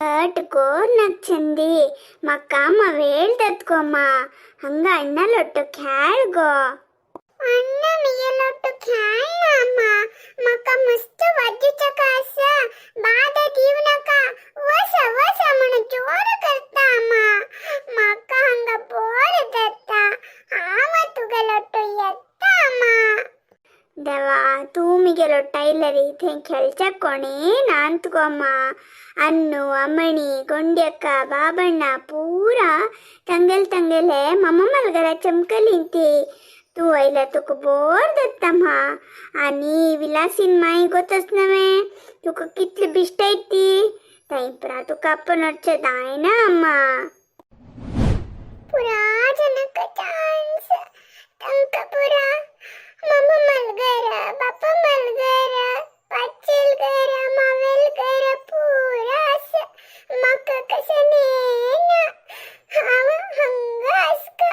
हट कोर नाक चंदी, म्हाका वेळ जात गो अम्मा. हांगा अण्णा खेळ गो. अण्णा मिगेलोट्टु खेळना अम्मा, म्हाका मस्त वाजूचक आसा. बादा दीव नाका, वसा वसा म्हणून जोर करता अम्मा. म्हाका हांगा बोर जाता, हांव तुगेलोट्टु येता अम्मा. देवा, तूं मिगेलोट्ट आयलरी थंय खेळच्याक कोणें नात गो अम्मा. ಅನ್ನು, ಅಮ್ಮಣಿ, ಗೊಂಡ್ಯಕ್ಕ, ಬಾಬಣ್ಣ ಪೂರಾ ತಂಗೆಲ್ ತಂಗೆಲೆ मम्मा घरा चमकली ती. तूं आयल्यार तुका बोर जाता म्हा. आनी विलासीन माई गोतच नव्हे, तुका कितली बिश्टायत ती. थंय पुरा तुका आपूण वचचें जायना अम्मा. पुरा जनक चान्स तांकां पुरा मम्मा मलगर, बापा मलगर, पाचेल घर, मावेल घर पुरा आसा. म्हाका कशें नेना, हांव हांगा आसका.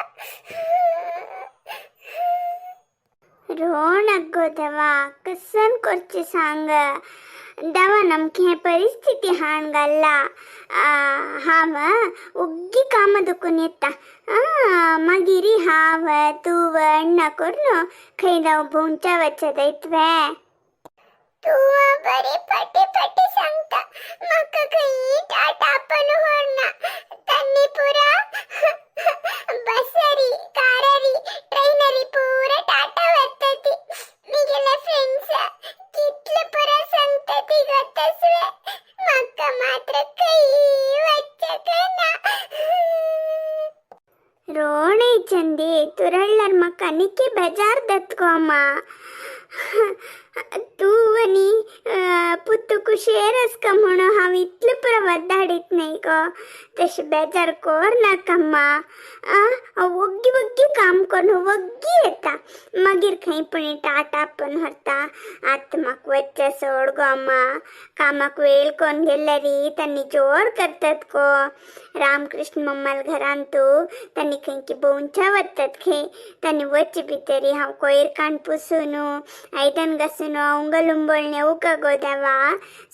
रोणक गो देवा, कसन करचें सांग. देवा नमके परिस्थिती हाण घाल्ला. हांव ओग्गी कामां दुखून येता, मागीर हांव तूं अण्णा करून खंय जावं भोंवच्या वचत येतवे. तूं बरी फाटी फाटी सांगता, म्हाका खंय टाटा पण व्हरना. तांणी पुरा बसरी, काररी, ट्रेनरी पुरा टाटा व्हरता ती. मिगेले फ्रेंड्स कितले पुरा सांगता ती गोतसवे, म्हाका मात्र खंय वचक ना. ರೋಣೆ ಚಂದಿ ತುರಳ್ಳರ್ ಮಕ್ಕ ನಿಕ್ಕಿ ಬೇಜಾರ್ ದತ್ಕೋ ಅಮ್ಮ. तूं आनी पुत्तू कुशेर आसका म्हणून हांव इतलें पुरो वद्दाडीत न्हय गो. तशें बेजार कोर नाका अम्मा. हांव वग्गी वग्गी काम करून वग्गी येता, मागीर खंय पुणी टाटा पण व्हरता. आतां म्हाका वच्चें सोड गो अम्मा. कामाक वेळ कोन्न गेल्यारी तांणी जोर करतात गो. रामकृष्ण मम्माल घरान तूं तांणी खंय की भोंवच्या वतात खंय. तांणी वच्चे भितरी हांव कोयर काण पुसून, आयदन घासून, उंगल उंबळणे येवका गो देवा.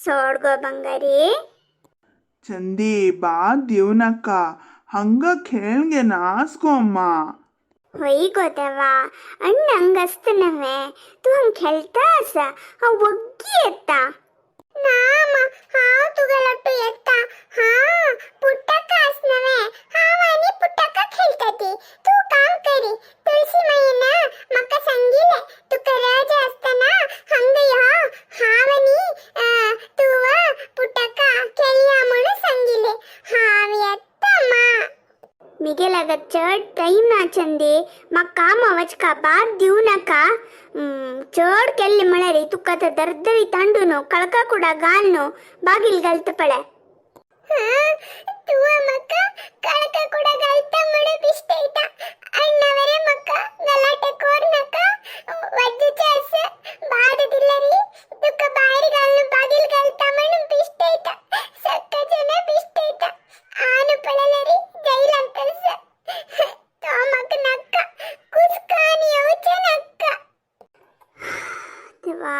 सोड गो ಬಂಗಾರಿ. ಚಂದಿ, ಬಾದ್ ದೇವ್ನಕ್ಕ, ಹಂಗ खेळगे नासगो अम्मा. होय गो देवा, अण्ण हंग आसता नव्हे, तूं हांग खेळटा आसा, हांव वग्गी येता. ना अम्मा, हांव तुगेलोट्टू येता. हा पुट्टक्का आस नव्हे, हांव आनी पुट्टक्का खेळटा ती. तूं काम करी. तुळशी माईन म्हाका सांगिल्लें, तुका रजा आसतना हांगा यो, हांव आनी तूं पुट्टक्का खेळया म्हणून सांगिल्लें. हांव येता अम्मा. मिगेलाग चड टायम ना चंदी, म्हाका कामा वचका बाद दिवं नाका. चड केल्ले म्हळ्यार तुका आतां दरदरी तांडून कळका कुडा घालून बागील घालता पळय. तूं म्हाका कळका कुडा घालता म्हणून बिश्टयता. अण्णावरे म्हाका गलाटे कोर नाका. वज्जूचे आसा, बाद दिल्यारी तुका भायर घालून बागील घालता म्हणून बिश्टयता. सक्काचे बिश्टयता. आनु पळयल्यारी जैलांत आसा. तो म्हाका नाका, कुसकान येवचें नाका. देवा,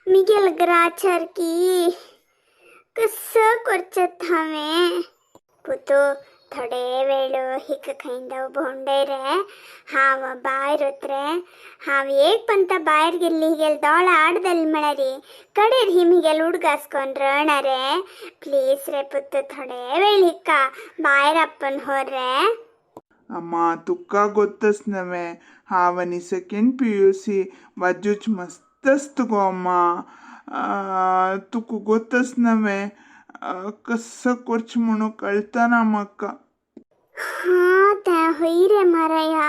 मिगेल ग्राचर की कसं करचें हांवें. पुतू, थोडे वेळ हिका खंय भोंवडय रे, हांव भायर वत रे. हांव एक पंत भायर गेल्ली, हिगेल दोळ आडदल म्हळ्यार कडेर ही मिगेल उडगास कोन रणा रे. प्लीज रे पुत्तू, थोडे वेळ हिका भायर आपून होर रे. ಅಮ್ಮ, ತುಕ್ಕ ಗೊತ್ತಸ್ ನವೆ, ಹಾವನಿ ಸೆಕೆಂಡ್ ಪಿ ಯು ಸಿ ವಜ್ಜುಚ್ ಮಸ್ತಸ್ತು ಗೋ ಅಮ್ಮ. तुका गोतस नव्हे, कसं करचें म्हणून कळतना म्हाका. हां, तें हय रे माराया,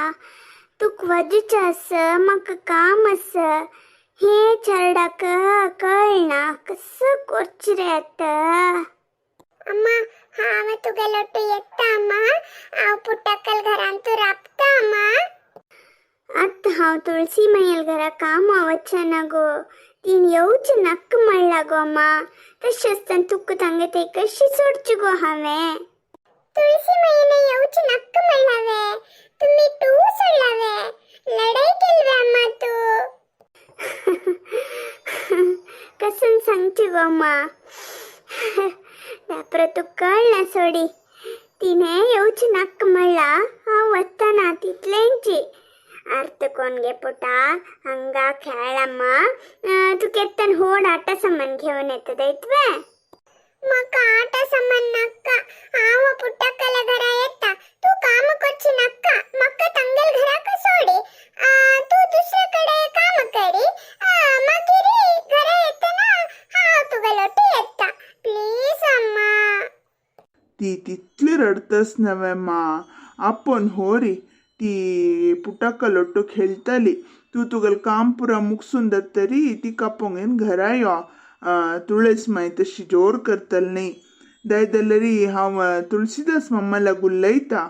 तुका वजूचें आसा, म्हाका काम आसा, हें चेरडाक कळना. कसं करचें रे आतां. अम्मा, हांव तुगेलोट्टू येता अम्मा. हांव पुट्टक्कल घरांत राबता अम्मा. आतां हांव तुळसी मायल घरा कामा वचना गो. तीन येवचें नाका म्हणलां गो अम्मा. तशें आसतना तुका तांगे थंय कशी सोडची गो हांवें. तुळसी माईने येवचें नाका म्हणलावे, तुमी तूं सोडलावे? लढाई केलवे अम्मा तूं. कसन सांगची गो अम्मा. दापरो तूं कळना सोडी. तिणें येवचें नाका म्हणलां, हांव वचना तितलेंची. अर्थ कोण गे पुटा, हांगा खेळम्मा. तुका येतना होड आटा सामान घेवन येता दैतवे. म्हाका आटा सामान नाका. हांव पुट्टक्कल्या घरा येता. तूं काम करची नाका. म्हाका तांगेल घराक सोडी. तूं दुसरे कडे काम करी. मागीर घरा येतना हांव तुगेलोटी येता. प्लीज अम्मा. ती तितली रडतस नव्हे मा, आपोवन होरी. ती पुटक्कलोट्टू खेळटली. तूं तुगेलें काम पुरा मुगसून जातरी तिका आपोवन घरा यो. तुळस मागीर तशी जोर करतली न्ही. जाय जाल्यार हांव तुळसीदास मामा लागू उलयता.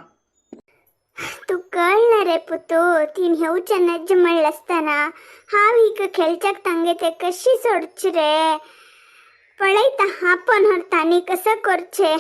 तूं कळना रे पुतू. तीन येवचें नज्ज म्हणलें आसतना हांव हिका खेळच्याक तांगे ते कशी सोडची रे? पळयता, आपोवन व्हरता आनी कसं करचें.